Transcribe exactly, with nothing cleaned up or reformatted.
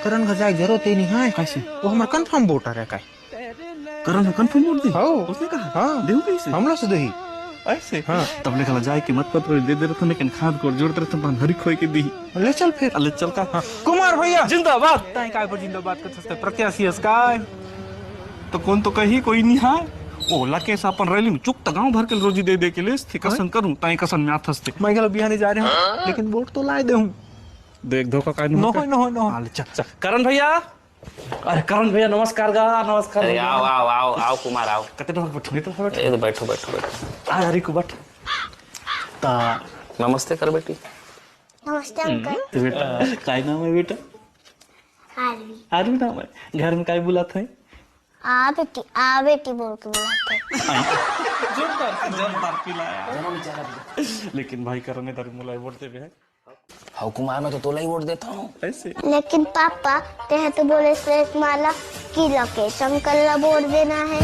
करण घर जाए जरूरत ही नहीं है। कैसे? वो हमार confirm voter है काय। करण ह confirm vote दे? हाँ। उसने कहा? हाँ। देहू कैसे? हमला से देही। ऐसे? हाँ। तब ले कला जाए कि मत पत दे दे रहता, लेकिन खाद को जोड़ते रहता, पान हरी खोए के दी। ले चल फिर। ले चल का? हाँ। कुमार भैया। जिंदाबाद। ताई काय पर जिंदाबाद कर सकते? प्रत्याशी हस काय? तो कौन तो कही कोई नहीं है। ओ, लकेश अपन रैली में चुकता गांव भर के रोजी दे दे के लेस थे, कसन करूं, ताई कसन में आथस थे। मैं कल बिहाने जा रहे हूँ, लेकिन वोट तो लाए दे हूँ। देख धोखा काय नहीं नो होता। नो नो। हाँ, ले चल, चल। करण भैया, अरे करण भैया, नमस्कार गा, नमस्कार अरे भैया। आओ, आओ, आओ, आओ कुमार, आओ। कते टोक बैठो, कते टोक बैठो। ए, तो बैठो, बैठो, बैठो। आ, अरे को बैठ। ता नमस्ते कर बेटी। नमस्ते अंकल। तो बेटा, काय नाम है बेटा? आरवी। आरवी नाम है। घर में काय बुलात है? आ बेटी, आ बेटी बोल के बुलाते हैं। जोरदार, जोरदार पिलाया। लेकिन भाई, करण ने तारी मुलाई वोट देवे है। हव कुमार, मैं तो तोला ही वोट देता हूँ। ऐसे? लेकिन पापा, तेहे तो बोले सुरेश माला कि लकेश अंकल ला वोट देना है।